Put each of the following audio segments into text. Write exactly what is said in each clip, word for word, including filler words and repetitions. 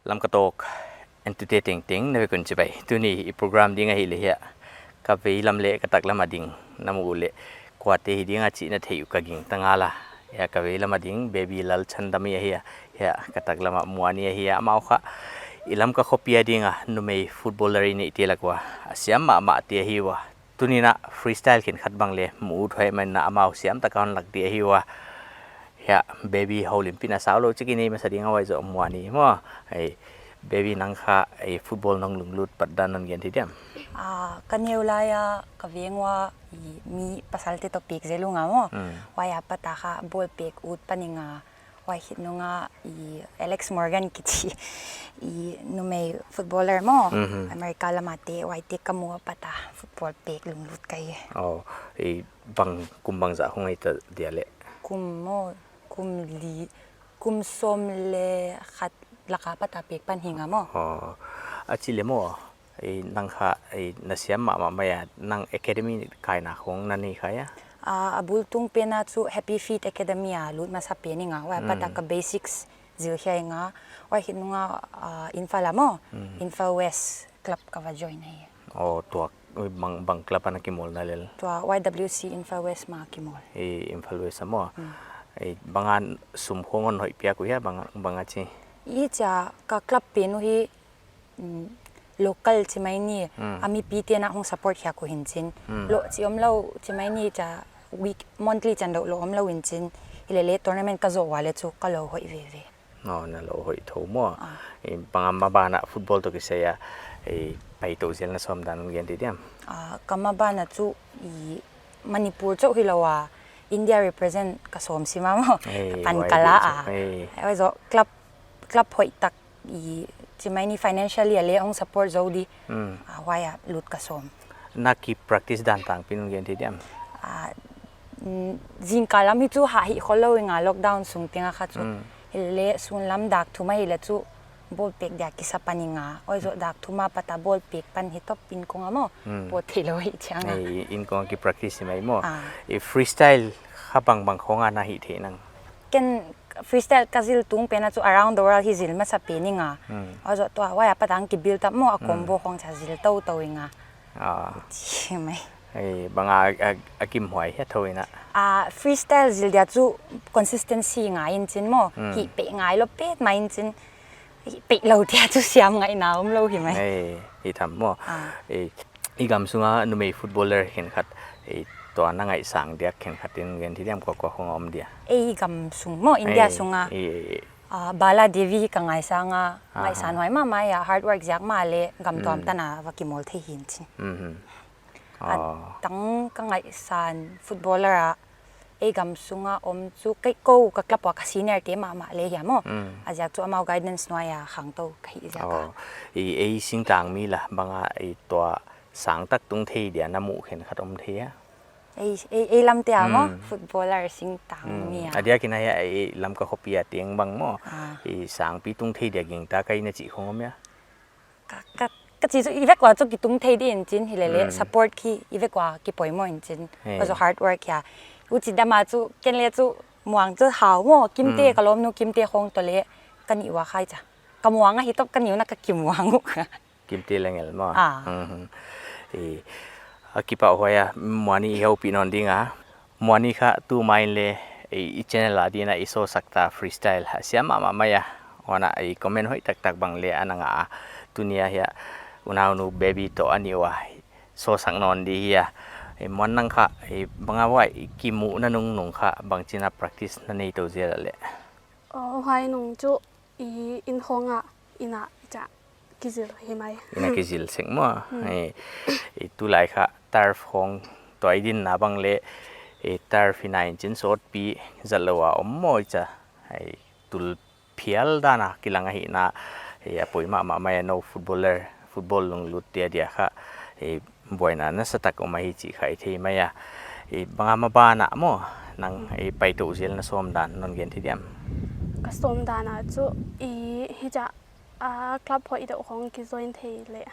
Lamka Talk entute tengteng na vek un chibai. Tuni i program ding ahihleh hiai ka veilam leh ka taklam a ding na mu uleh kuate hi ding a chih na theih uh ka gingta ngal a. Hiai ka veilam a ding Baby Lalchandami ahi a, hiai ka taklam a Muani ahi a, amau kha i Lamka khopi a ding a numei footballer i neihte lak ua a siam mahmahte ahi ua. Tuni'n a freestyle khenkhat bang leh mu ut huai manin a amau siam tak a hon lak di ahi ua. Hiai Baby, houlimpihna saulou chik i nei masa ding a, huai zoh Muani maw. Ei, Baby, nang kha ei football nong lunglut pat dan non gen thei diam? Ah, ka neu lai a ka veng ua i mi pasalte toh pek zel ung a maw. Hmm. Huai a pat a kha ball pek ut pan ing a, huai khit nung a i Alex Morgan kichi i numei footballer maw. Mhm. America lam a te, huaite ka mu a pat a football pek lunglut ka hi. Oh, i bang, kum bangzah khong ahita dia leh? Kum maw, kum li, kum sawm leh khat lak a pat a pek pan hi ing a maw. Oh, a chih leh maw, ei, nang kha, ei, na siam mahmah mai a, nang academy kaina khong na nei kha hia? Ah, a bul tung pen a chu Happy Feet Academy a lut masa pen ing a, huai a pat a Mm. ka basics zil khia ing a, huai khit nung a, ah, Imphal a maw, Mm. Imphal West club ka va join hi. Oh, tua, bang, bang club a na kimawl na lel? Tua Y W C Imphal West ma kimawl. Ei, Imphal West a maw. Mm. Ei, bang a sum khong hon hoih piak uh hia, bang, bang a chi? I chia ka club pen uh hi, mm, local chi mai ni, Mm. a mipite'n a hong support khia uh hi'n chin. Mm. Loh chi omlou chi mai ni chia week, monthly chan loh, loh omlou hi'n chin. Himahleh tournament ka zoh ua leh chu ka lou hoih veve. Oh, na lou hoih thou maw. Ah. I bang a maban a football toh kisai a, i pai tou zel na sawm dan gen thei diam? Ah, ka maban a chu i Manipur chauh hilou a, India represent ka sawm sim a maw. Ei, Pan huai ka la di chu. A. Ei. Huai zoh club, club hoih tak i chi mai ni financially a leh hong support zou di. Mm. Ah, huai a lut ka sawm. Na ki practice dan tangpi non gen thei diam? Ah, mm, zingkal lam hi chu hah hih khollou ing a lockdown sung teng a kha chu. Mm. Himahleh sun lam dak thum ahihleh chu ball pek dia kisa pan ing a. Huai zoh dak thum a pat a ball pek pan hi top in kong a maw. Mm. Pawt theilou hi chiang a. Ei, in kong a ki practice mai maw. Ah. I freestyle kha bang bang khong a na hih theih nang? Ken freestyle ka zil tung pen a chu Around the World hi zil masa pen ing a. Hmm. Huai zoh tua, huai a pat a hong ki build up maw, a Hmm. combo khong chia zil toutou ing a. Ah. Chi mai. Ei, bang a, a, a kim huai hia thou in a? Ah, freestyle zil dia chu consistency ngai in chin maw. Hmm. Hih peh ngai lou petmah in chin. Hih peh lou dia chu siam ngaihna omlou hi mai. Ei, hi tham maw. Ah. Ei, i gam sung a numei footballer khenkhat, ei, tua na ngaihsang diak khenkhat in gen thei diam, kua kua khong om dia? Ei gam sung maw, India Ei, sung a. ei, ei, ei. Ah, Bala Devi ka ngaihsang a, Aha. ngaihsan huai mahmah a, hard work ziak mah leh gam tuam Mm. tan a va kimawl thei hi'n chin. Mhm. A Oh. tang ka ngaihsan footballer a, ei gam sung a om chu kei kou ka club ua ka senior te mahmah leh hi a maw. Mm. A ziak chu amau guidance nuai a khangtou ka hih ziak a. Oh. I, ei singtangmi la, bang a i tua sang tak tung thei dia na muh khenkhat om thei a? Ei, ei, ei lam te a maw, Mm. footballer singtangmi Mm. a. A diak in a hia, ei Lamka khopi a teng bang maw. Ah. I sangpi tung thei dia gingta ka hi na chih khong om hia? Ka, ka, ka chih chu i vek ua chu ki tung thei di in chin himahleh Mm. support khi i vek ua ki poimoh in chin. Hey. Huai zoh hard work hia. Huchi dan a chu, ken leh chu muang chu hau maw, Kimte Mm. ka lawmnu Kimte khong toh leh ka nih ua khai chia. Ka muang a hi top ka nih un a ka kimuang uh. Kimte Lengel maw. Ah. Mhm. I, a kipahhuai a, Muani i houpih nawn ding a. Muani kha tu main leh, i, i channel a ding a i sawlsak ta freestyle a siam mahmah mai a. Huan a i comment hoih taktak bang leh ana ngah a. Tuni a hia, unaunu Baby toh a nih ua sawlsak nawn di hi a. I, Muan nang kha, i, bang a huai, i kimuhna nungnung kha, bangchin a practice na nei tou zel a leh? Oh, huai nung chu, i, in hong a, in a, chia, kizil hi mai. In a kizil sek maw. Hmm. I, i tulai kha turf khong toh i dinna bang leh, i turf hi na in chin sawtpi zat lou a om maw chia. I tul phial dan a kilang ahihna, i a poi mahmah mai a nou footballer, football lunglut te a dia kha, i buaina nasatak om ahi chih kha i thei mai a. I bang a maban a maw, nang i pai tou zel na sawm dan non gen thei diam? Ka sawm dan a chu i hichia, a, club hoih deuh khong ki join thei leh.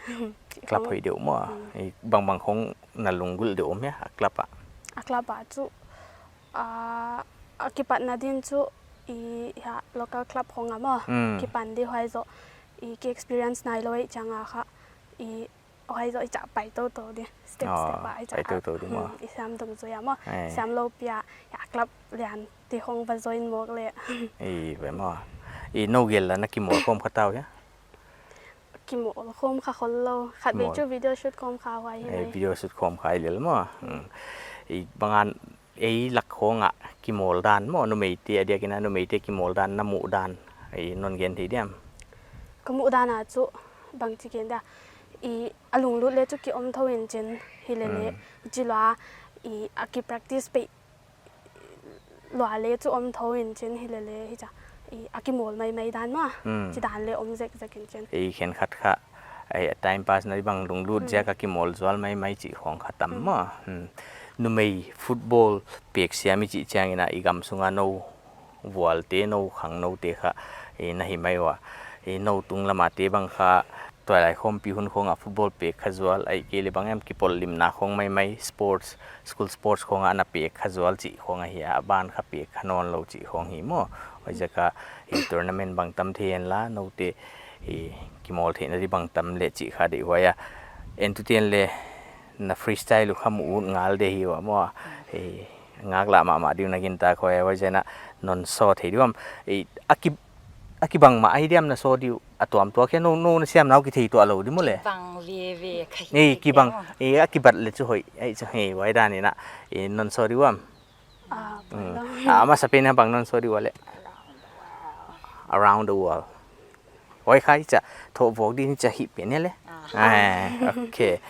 Club hoih deuh maw? Mm. I bang bang khong na lunggulh deuh om hia, a club a? A club a chu, a, a kipatna din chu i hia local club khong a maw. Mm. Kipan di huai zoh. i ki experience nailou ei chang a kha, i huai zoh i chah pai tou tou di, step step a i chah pai tou tou di maw. Hmm, i siam dungzui a maw. Siam lou pi a, ya club lian te khong va join mawk le. I ve maw. I nou gel la na kimawl khawm kha ta uh hia? Kimawl khawm kha khollou. Khatvei chu video shoot khawm kha huai hi mai. Video shoot khawm kha i lel maw. Hmm. I bang a ei lak khawng a kimawl dan maw, numeite a diak in a numeite kimawl dan na muh dan, ei non gen thei diam? Ka muh dan a chu bangchi gen dia, i a lunglut le chu ki om thou in chin hi le le, chi lua, i a ki practice peih lua le chu om thou in chin hi le le hi cha, i a kimawl maimai dan maw, chi dan le om zekzek in chin. Ei khenkhat kha, ei time pass na di bang lunglut ziak a kimawl zual maimai chih khawng kha tam maw. Numei football pek siam i chih chiang in a i gam sung a nou vualte, nou khangnoute kha, ei na hi mai ua. Ei nou tunglam a te bang kha tuailai khawmpi hun khawng a football pek kha zual, ei kei le bang em kipawllimna khawng maimai, sports, school sports khawng a na pek kha zual chih khawng ahi a, a ban kha pek kha nawnlou chih khawng hi maw. Huaiziak a ei tournament bang tam thei en la, noute ei kimawl theihna di bang tam le chih kha deihhuai a. Entute le na freestyle uh kha mu ut ngal de hi ua maw. Ei ngaklah mahmah di uh na gintak huai, huaiziak in a non saw thei di uam? Ei a ki, a kibang mah ahi diam na saw di uh, a tuamtuam hia, nou, nou na siamna uh kithei tuah lou di maw le? Kibang veve kha hi. Ei kibang, ei a kibat le chu hoih, ei chu hei huai dan in a, ei non saw di uam? A masa pen a bang non saw di ua le? Around the world. Huai kha i cha thoh vok di ni cha hi pen le. Ah, okay.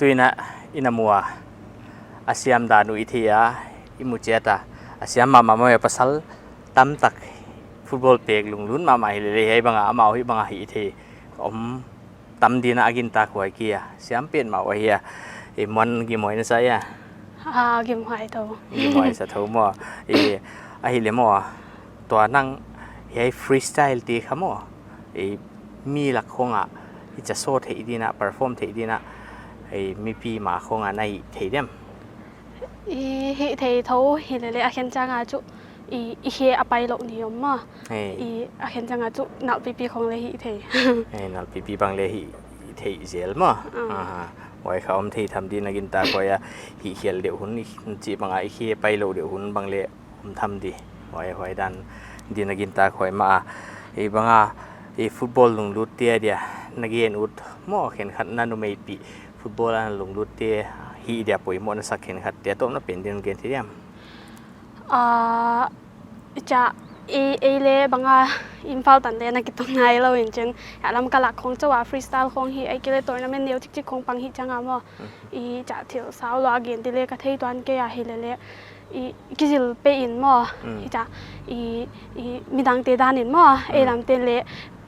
Tuin a, i na mu a, a siam dan uh i thei a, i mu chiat a, a siam mahmah maw, pasal tamtak football pek lunglut mahmah hi lele, hiai bang a, amau hi bang a hi thei om tam ding a, a gintak huai kia, siam petmah huai hia. I Muan, gimhuai na sa hia? Ah, gimhuai thou. Gimhuai sa thou maw. I, ahihleh maw, tua nang hiai freestyle te kha maw, i mi lak khong a, i cha show theih ding a, perform theih ding a, i mipi ma khong a na hih thei diam? I hih thei thou hi lele, a khen chiang a chu i, i khe a pai lou ni om maw. Hei. I a khen chiang a chu nalh pipi khong le hih thei. Hei, nalh pipi bang le hih thei zel maw. Ah. Aha. Huai kha om thei tham ding a gintak huai a, hih khial deuh hun, i chih bang a i khe pai lou deuh hun bang le om tham di. Huai, huai dan ding a gintak huai mah a. I bang a, i football lunglut te adia na gen ut maw, khenkhat na numeipih football a na lunglut te, hih dia poimoh na sak khenkhat te, a tawpna pen ding gen thei diam? Ah, i cha, ei, ei le bang a Imphal tan le na kitung nai lou in chin. A Lamka lak khong chauh a freestyle khong hi, ahihkeileh tournament neu chikchik khong pang hi chiang a maw. Mhm. I cha thil sau lua gen di le ka thei tuan kei a hi lele. I kizil pe in maw. Mm. Hi cha, i, i midang te dan in maw. Mm. Ei lam te le,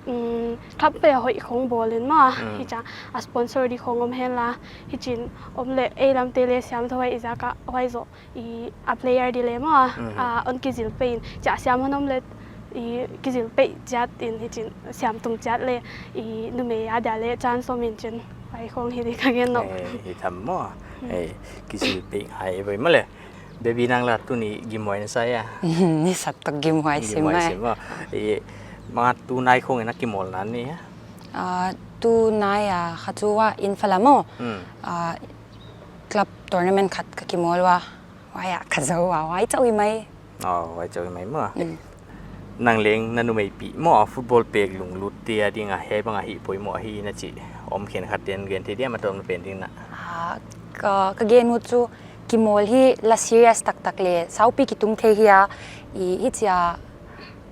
mm, club pe a hoih khong bawl in maw. Mm. Hi cha, a sponsor di khong om hen la. Hi chin om le, ei lam te le siam thou huai i zak a huai zoh. I a player di le maw, Mhm. a, hon kizil pe in, cha siam hon om le, i kizil pe chiat in, hi chin, siam tum chiat le, i numei adia le chance om in chin, huai khong hi di ka gen nou. Eh, hi tham maw. Hmm. Eh, kizil pe ngai voi maw le. Baby nang la tuni gimhuai na sa hia? Ni sak tak gimhuai sim. Gimhuai mai. Sim maw. Eh, ma tunai khong na kimawl na ni hia? Ah, tunai a, kha chu a Imphal a maw. Hmm. Ah, club tournament khat ka kimawl ua. Huai a ka zou a, huai chauh hi mai. Oh, huai chauh hi mai maw. Mm. Nang leng na numeipih maw, football pek lunglut te a ding a, hiai bang a hih poimoh hi na chih om khenkhat ten gen thei diam, a tawpna pen ding na? Ah, ka, ka gen ut chu kimawl hi la serious taktak le saupi kitung thei hi a, i, hi chia,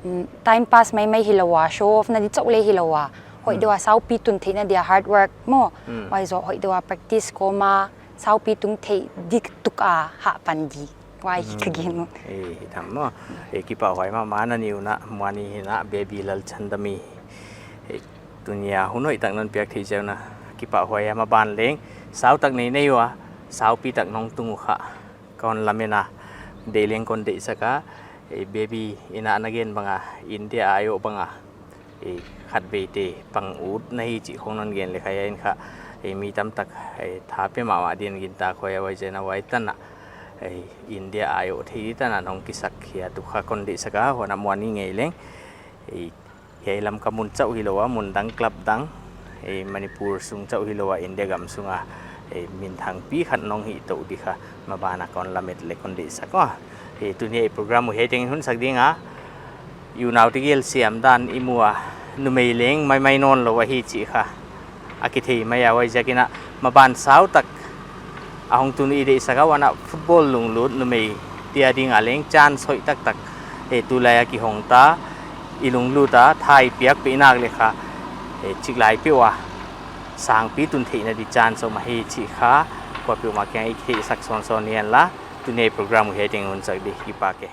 mm, time pass maimai hi lou a, show off na di chauh le hi lou a. Hoih Hmm. deuh a saupi tun theihna dia hard work maw. Hmm. Huai zoh hoih deuh a practice kawm a, saupi tung theih dik tuk a hah pan di. Huai hi ka gen ut. Hmm. Eh, hi tham maw. Eh, kipahhuai mahmah na ni uh na, Muani hi na, Baby Lalchandami. Eh, tunia hun hoih tak non piak theih ziak un a kipahhuai a, maban leng sau tak nei nei ua, saupi tak nong tung uh kha ka hon lamen a, deih leng kon deihsak a, eh, Baby in a na gen bang a, India a aiawh bang a, eh, khatveite pang ut na hi chih khong non gen le kha, hiai in kha, eh, mi tamtak, eh, tha pe mahmah ding a gintak huai a, huaiziak in a huai tan a, eh, India a aiawh thei tan a nong kisak hi a, tu kha kon deihsak a, huan a Muani ngei leng, eh, hiai Lamka mun chauh hi lou a, mun dang club dang, eh, Manipur sung chauh hi lou a, India gam sung a, eh, minthangpi khat nong hih tou di kha, maban a kon lamen le kon deihsak a. Eh, tuni a i program uh hiai teng in hun sak ding a, i unaute gel siam dan i mu a, numei leng maimai nawn lou ahi chih kha a kithei mai a, huaiziak in a maban sau tak a hong tun i deihsak a, huan a football lunglut numei te a ding a leng chance hoih taktak, eh, tulai a kihong ta, i lunglut a, tha i piakpih nak le kha, eh, chiklai peuh a sangpi tun theihna di chance om ahi chih kha kuapeuhmah kiang i kitheihsak sawnsawn ni hen la, tuni a i program uh hiai teng in hun sak di, kipak e.